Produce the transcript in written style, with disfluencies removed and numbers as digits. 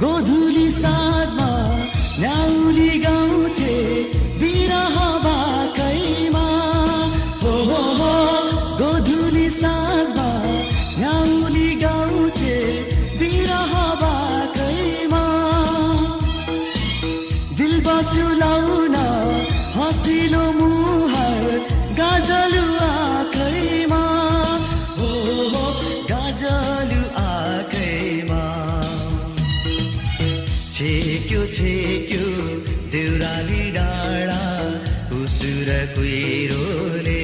गोधुली साँझमा न्याउली गाउँछे बिरह बाकैमा हो गोधुली साँझमा न्याउली गाउँछे बिरह बाकैमा दिल बसुलाउन हँसिलो मुहार गाजलु आँखैमा हो गाजलु आँखैमा छेक्यो देउराली डाँडा उसुर कुहिरोले